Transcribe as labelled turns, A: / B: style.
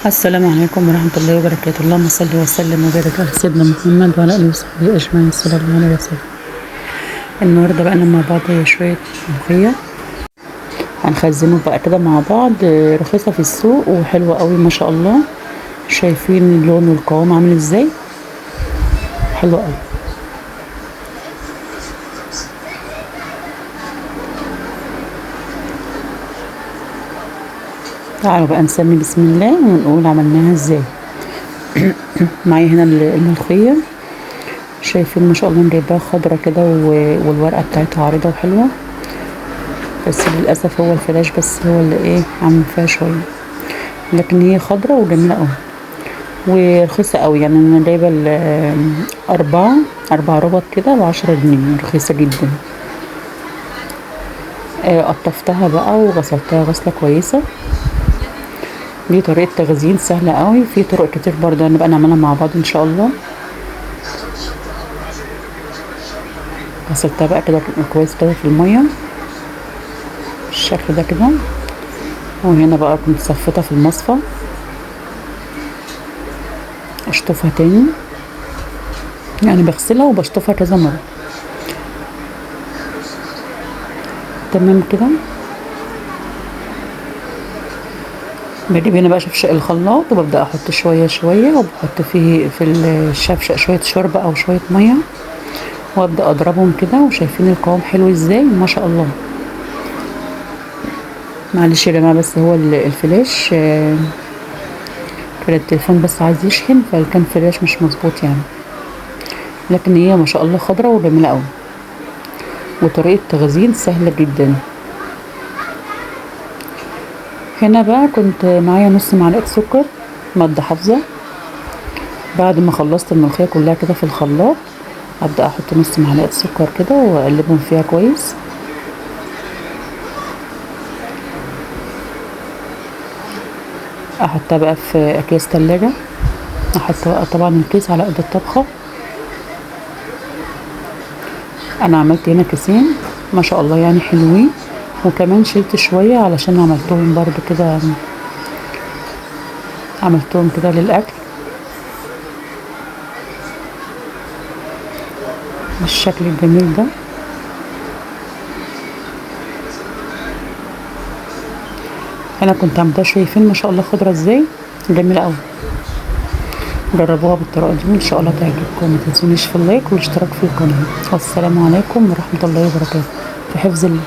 A: السلام عليكم ورحمة الله وبركاته. اللهم صل وسلم وبارك على سيدنا محمد وعلى آله وصحبه أجمعين، صلى الله عليه وسلم. النهارده بقى مع بعض شوية ملوخية هنخزنه بقى كده مع بعض، رخيصة في السوق وحلوة قوي ما شاء الله. شايفين اللون والقوام عامل ازاي؟ حلو قوي. تعالوا بقى نسمي بسم الله ونقول عملناها ازاي. معايا هنا الملوخية، شايفين ما شاء الله جايباها خضرة كده والورقة بتاعتها عريضة وحلوة، بس للأسف هو الفلاش بس هو اللي ايه عامل فيها شوية، لكن هي خضرة وجميلة قوي ورخيصة قوي. يعني انا جايبة أربع ربط كده ب10 جنيه، رخيصة جدا. قطفتها بقى وغسلتها غسلة كويسة. دي طريقة تخزين سهلة قوي، في طرق كتير برضه هنبقى نعملها مع بعض ان شاء الله. غسلتها بقى كده كويس كده في المية بالشكل ده كده، وهنا بقى كنت صفتها في المصفى، اشطفها تاني، يعني بغسلها وبشطفها كذا مرة. تمام كده. بجيب هنا بقى شفشق الخلاط وببدأ احط شوية شوية، وبحط فيه في الشفشق شوية شوربة او شوية مية، وابدأ اضربهم كده. وشايفين القوام حلو ازاي ما شاء الله. معلش يا جماعة، بس هو الفلاش كان التليفون بس عايز يشحن، فكان فلاش مش مظبوط يعني، لكن هي ما شاء الله خضرة وجميلة قوي، وطريقة تخزين سهلة جدا. هنا بقى كنت معايا نص معلقة سكر مادة حافظة. بعد ما خلصت الملوخية كلها كده في الخلاط، ابدأ احط نص معلقة سكر كده واقلبهم فيها كويس. احطها بقى في اكياس تلاجة، احط بقى طبعا الكيس على قد الطبخة. انا عملت هنا كيسين ما شاء الله يعني حلوين، وكمان شلت شوية علشان عملتهم برضو كده، عملتهم كده للأكل بالشكل الجميل ده. انا كنت عاملاها، شايفين ما شاء الله خضرة ازاي، جميلة قوي. جربوها بالطريقة دي وان شاء الله تعجبكم. ما تنسونيش في اللايك والاشتراك في القناة. والسلام عليكم ورحمة الله وبركاته. في حفظ الله.